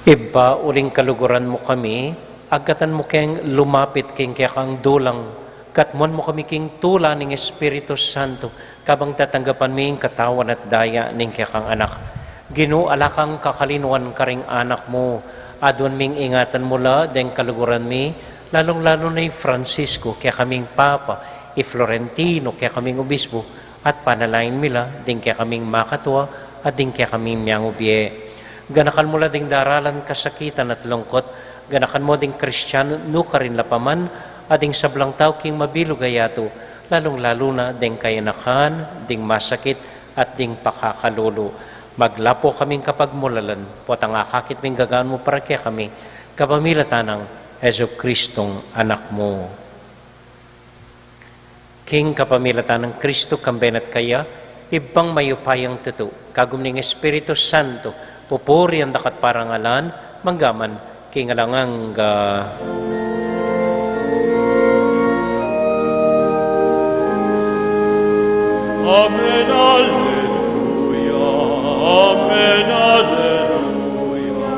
Ibpa, uling kaluguran mu kami, agkatan mu keng lumapit king kekang dulang, katmuan mu kami king tula ning Espiritu Santo, kabang tatanggapan mi ing katawan at daya ning kekang Anak. Ginu, ala kang kakalinuan karing anak mu, aduan ming ingatan mu la deng kaluguran mi, lalung-lalu na i Francisco, kekaming Papa, i Florentino, kekaming Obispo, at panalangin mi la ding kekaming makatua, at ding kekaming miangubie. Ganakan mu la ding daralan kasakitan at lungkut, ganakan mu ding Kristianu nukarin la pa man, at ding sablang tau king mabilug a yatu, lalung-lalu na ding kayanakan, ding masakit, at ding pakakalulu. Maglapo kaming kapagmulalan, potang akakit ming gagawan mu para kekami, kapamilatan nang Jesucristong Anak mu. King kapamilatan nang Kristo, kambe na at kaya, Ibpang mayupayang tutu, kagum ning Espiritu Santo, pupurian da ka at parangalan, mangga man king alang angga. Amen, alleluia, amen, alleluia.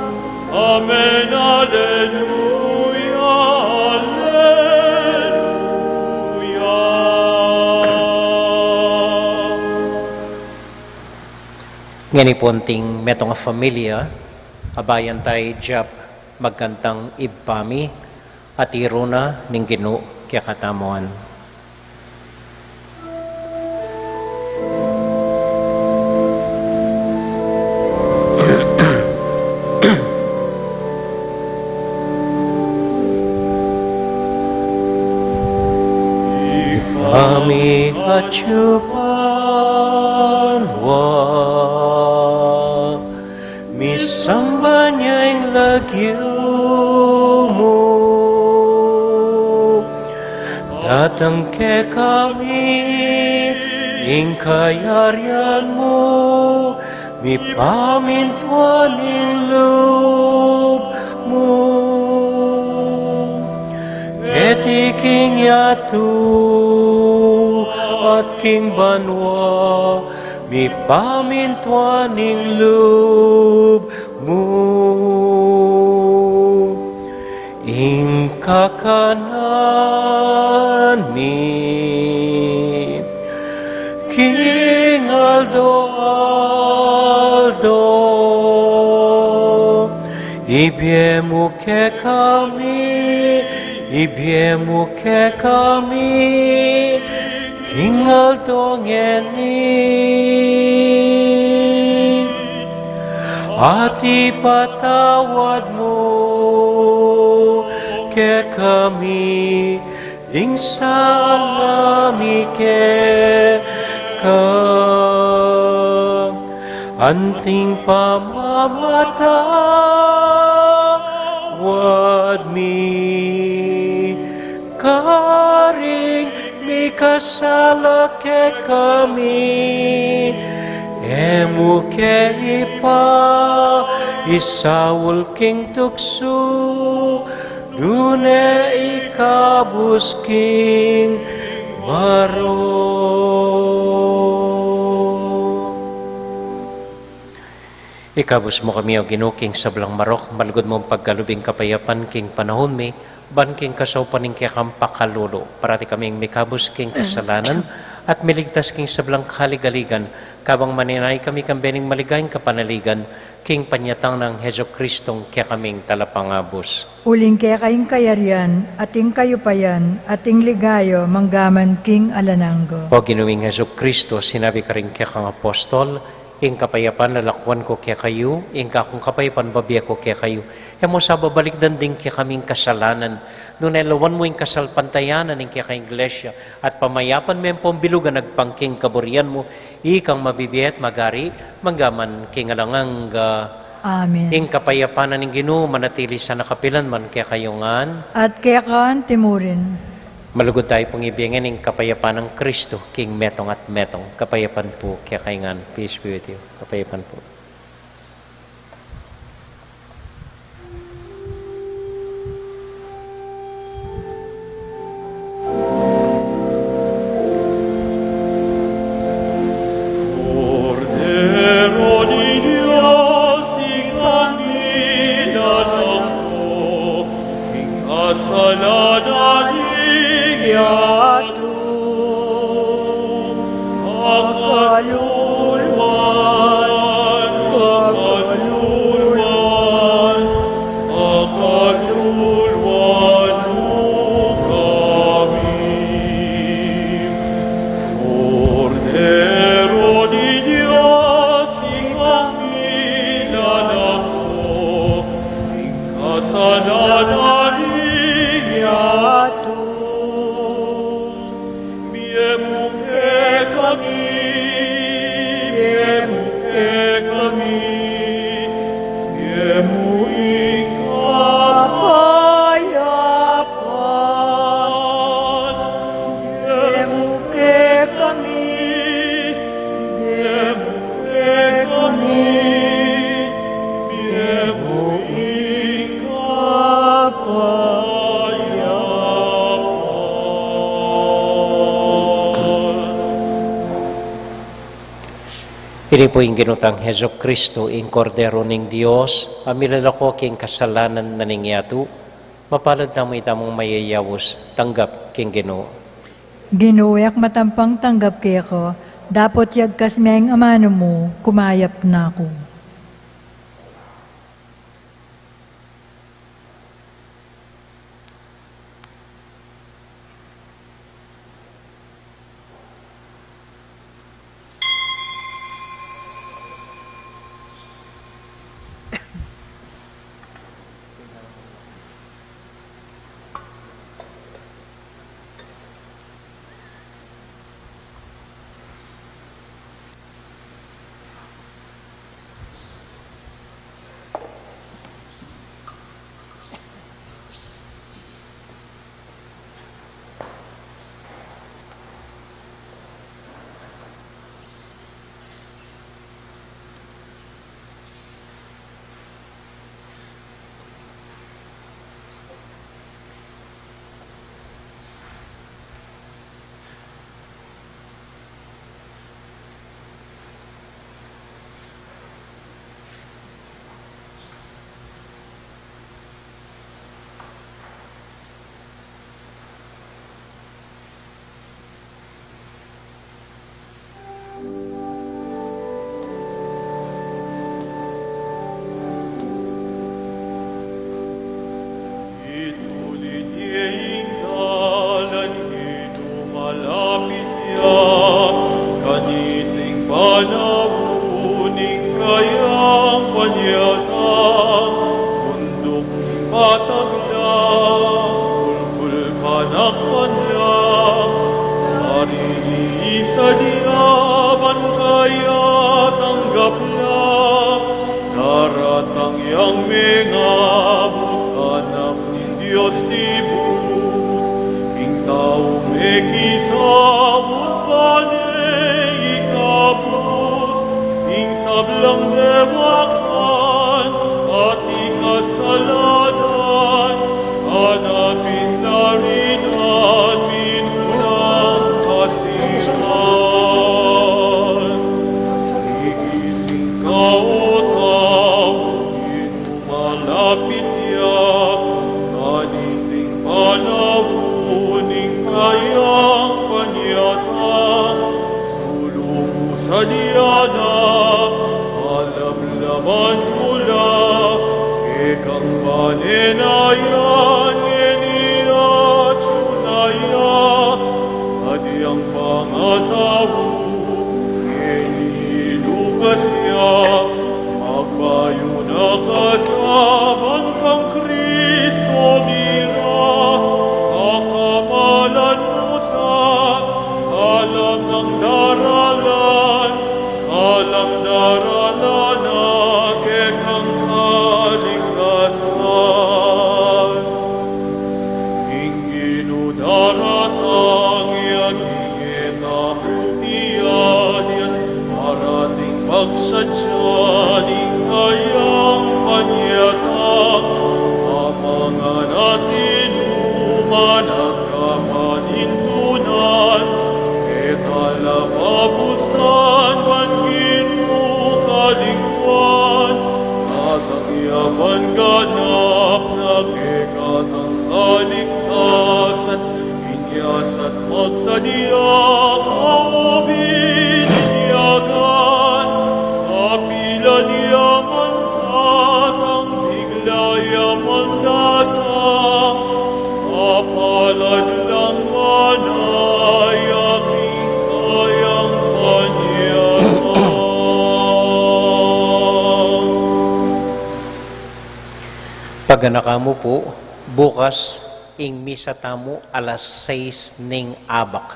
Amen, alleluia, alleluia. Ngeni pu anting metung a familia, abayan tay jap magkantang Ibpa Mi, Atiru na ning Ginu kekatamu ngan. Ibpa mi atyu pa banua, misamban ya ing lagyu mu, datang kekami ing kayarian mu, mipamintuan ing lub mu keti king yatu at king banua. Mipamintuan ing lub mu. Ing kakanan mi king aldo-aldo, ibie mu kekami, ibie mu kekami king aldo ngeni, at ipatawad mu kekami ing sala mi keka, anting pamamatawad mi karing mikasala kekami. E mu ke ipaisaul king tuksu, nune ikabus king marok. Ikabus mu kami, O Ginu, king sablang marok, malugud mung pagkalub ing kapayapan king panaun mi, ban king kasaupan ning kekang pakalulu, parati kaming mikabus king kasalanan, at miligtas king sablang kaligaligan, kabang manenaya kami kambe ning maligayang kapanaligan, king panyatang nang Jesucristong kekaming Talapangabus. Uling keka ing kayarian, at ing kayupayan, at ing ligaya, manggaman king alang angga. O Ginu ming Jesucristo, sinabi karing kekang apostol, ing kapayapan lalakwan ku kekayu, ing kakung kapayapan babie ku kekayu. E mu sa babalikdan ding kekaming kasalanan, nune lawan mu ing kasalpantayanan ning kekang Iglesia, at pamayapan me ampong bilug a agpang king kaburian mu, ikang mabibie at magari, manggaman king alang angga. Amen. Ing kapayapan na ning Ginu manatili sana kapilan man kekayu ngan. At keka antimurin. Malugud tayu pung ibie ngan ing kapayapan nang Kristo, king metung at metung. Kapayapan pu kekayu ngan. Peace be with you. Kapayapan pu. Ini pu ing Ginu tang Jesucristo, ing Kordero ning Dios, a milalako king kasalanan na ning yatu. Mapalad tamu itamung mayayaus tanggap king Ginu. Ginu, e ku matampang tanggap keka, dapot yagkas me ing amanu mu, kumayap na ku. Itulid ye ing dalan, Ginu malapit ya, kaniting panaun ing kayang panyatang, bunduk ning patag la, bulbul panakpan la, sarili sadya ban kaya tanggap la, daratang yang mengabus, Anak ning Dios tibus, ing taung mekisaut pane ikabus, ing sablang dewakan, ating kasalanan, anapin na rin at pinulang kasihan. Gigising ka, o tau, Ginu malapit ya, kaniting panaun ing kayang panyatang, sulu mu sadya na, alamlaman mu la, kekang pane na yan, ngeni atyu na ya, sadyang pangatau, ngeni lukas ya, magbayu na ka sa ban kang Kristo mira, kakamalan mu sa, alang nang daralan, alang daralan na kekang kaligtasan. Ing Ginu daratang ya, king e tamu pialian, parating pagsadya ning kayang panyatang, amangan at inuman at kapanintunan, e tala papustan ban Ginu kalingwan, datang ya ban ganap na kekatang kaligtasan, inya sa't magsadya ka o binyagan, kapilan ya man datang, bigla ya man datang, mapalad lang manaya king kayang panyatang. Paganaka mu pu, bukas ing misa tamu alas sais ning abak.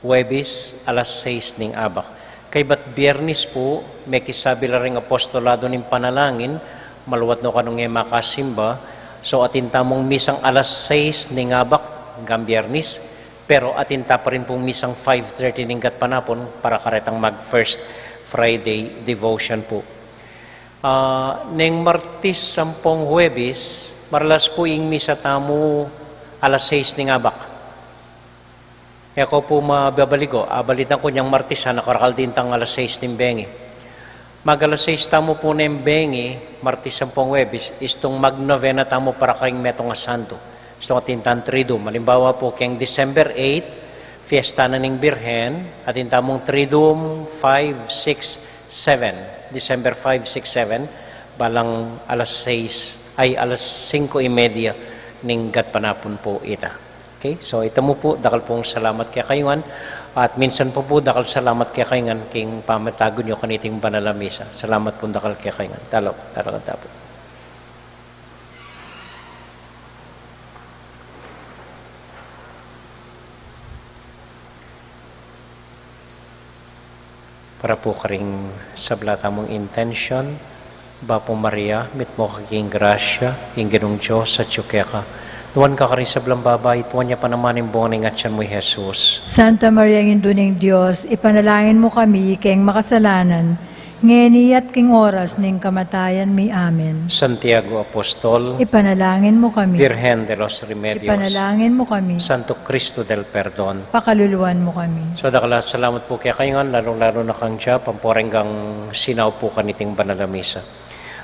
Huwebes, alas sais ning abak. Kaybat Biernes pu, mekisabi la ring apostolado ning panalangin, maluat no kanung e makasimba, so atin tamung misang alas sais ning abak, nggang Biernes, pero atin ta pa rin pung misang five thirty ning gatpanapun para karetang mag First Friday devotion pu. Ah, neng Martes ampong Huwebes, maralas pu ing misa tamu alas sais ning abak. E ko pu mababaligo, abalitan ku nyang Martes, a, nakarakal din tang alas sais ning bengi. Mag alas sais tamu pu neng bengi, Martes ampong Huwebes, istung magnovena tamu para karing metung a santu. Istung atin tang Triduum. Alimbawa pu, keng December eight, fiesta na ning Birhen, atin tamung Triduum five, six, seven. December five, six, seven, balang alas sais, ay, alas singko y media ning gatpanapun pu ita. Okay, so ita mu pu, dakal pung salamat kekayu ngan, at minsan pa pu, dakal salamat kekayu ngan king pamatagun yu kaniting banal a misa. Salamat pung dakal kekayu ngan. Talo, talo ka tapu. Para pu karing sabla tamung intention, Bapu Maria, mitmu ka king grasya, ing Ginung Dios atyu keka. Nuan ka karing sablang babai, at nuan ya pa naman ing bunga ning atyan mu, i Jesus. Santa Maria, Indu ning Dios, ipanalangin mu kami keng makasalanan, ngeni at king oras ning kamatayan mi. Amen. Santiago Apostol, ipanalangin mu kami. Virgen de los Remedios, ipanalangin mu kami. Santo Cristo del Perdon, pakaluluan mu kami. So, dakal a salamat pu kekayu ngan, lalung-lalu na kang Jap, ampo reng sinaup pu kaniting banal a misa.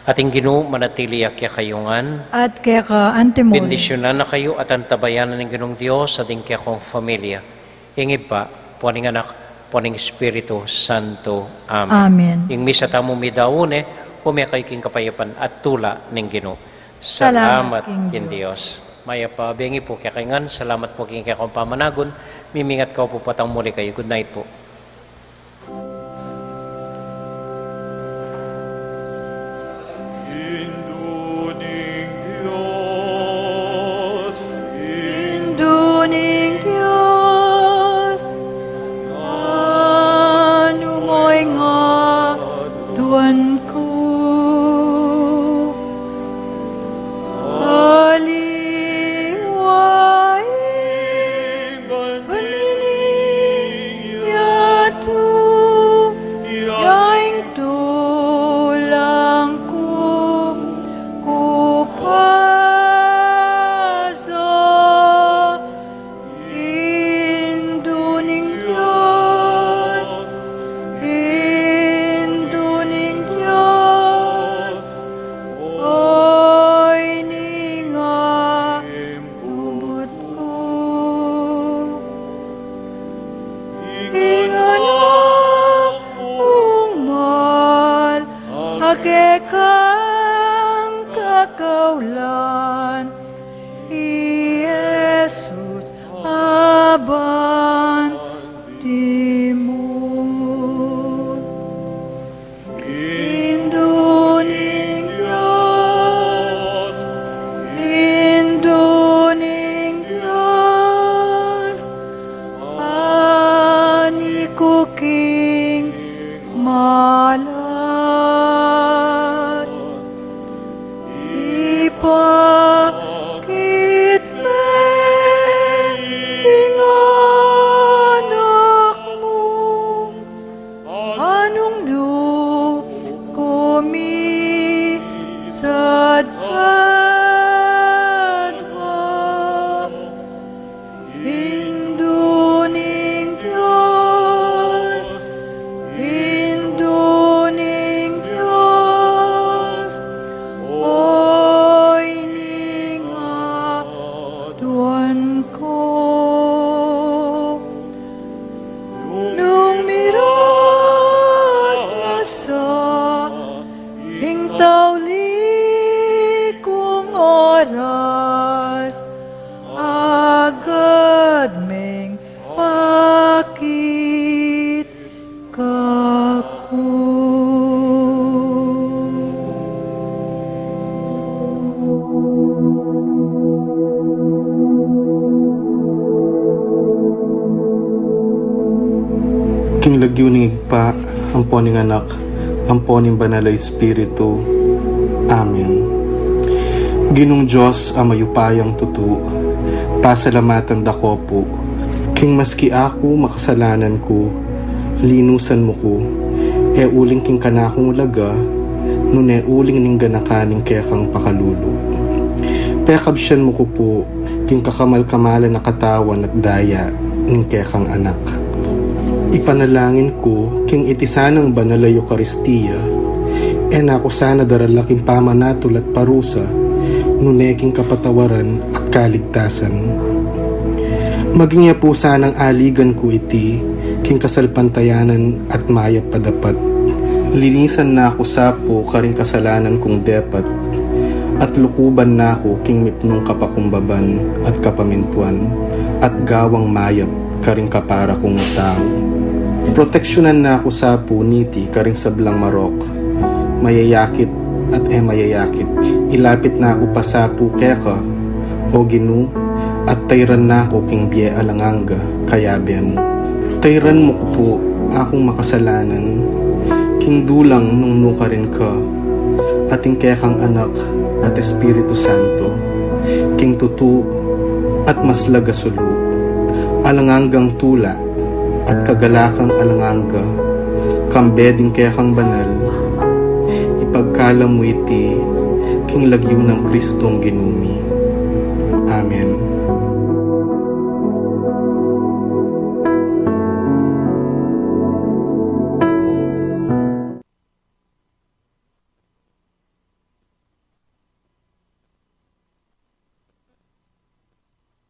At ing Ginu manatili ya kekayu ngan. At keka antimurin. Bendisyunan na kayu at antabayanan ning Ginung Dios at ing kekong familia, ing Ibpa, ampo ning Anak, ampo ning Espiritu Santo. Amen. Amen. Ing misa tamu midaun ne, ume kayu king kapayapan at tula ning Ginu. Salamat king Dios. Mayap a bengi pu kekayu ngan, salamat pu king kekong pamanagun, mimingat kau pu potang muli kayu. Good night pu. Indu ning Dios. Indu ning Dios. Nanu mu ing aduan ku? Aliwa ing biniling yatu, ya ing tulang ku, ku paza. Indu ning Dios, Indu ning Dios, oy ning abut ku. Ing Anak mung mal a kekang kakaulan, i Jesus aban timur. Indu ning Dios, Indu ning Dios, ani ku king malan. Ipakit me ing Anak mu, a nung duk ku misadsad ka. Indu ning Dios, Indu ning Dios, oy ning aduan ku. Nung miras na sa ing tauli kung oras, agad meng pakit kaku. King lagyu ning Ibpa, ampo ning Anak, ampo ning Banal a Espiritu. Amen. Ginung Dios a mayupayang tutu, pasalamatan da ko pu, king maski aku makasalanan ku, linusan mu ku, e uling king kanakung laga, nune uling ning ganakan ning kekang pakalulu. Pekabsian mu ku pu, king kakamal-kamalan a katawan at daya ning kekang Anak. Ipanalangin ku, king itisan nang Banal a Eukaristia, E na ku sana darala king pamanatul at parusa, nune king kapatawaran at kaligtasan. Maging ya pu sanang aligan ku iti king kasalpantayanan at mayap a dapat. Linisan na ku sa pu karing kasalanan kung depat, at lukuban na ku king mipnung kapakumbaban at kapamintuan, at gawang mayap karing kapara kung tau. Proteksyonan na ku sa pu niti karing sablang marok, mayayakit at e mayayakit. Ilapit na ku pa sa pu keka, O Ginu, at tayran na ku king bie alang angga, kayabe mu. Tayran mu ku pu akung makasalanan, king dulang nung nukarin ka, at ing kekang Anak at Espiritu Santo, king tutu at maslag a sulu, alang anggang tula at kagalakan alang angga, kambe ding kekang banal, ipagkalub mu iti king lagyu nang Kristong Ginu mi. Amen.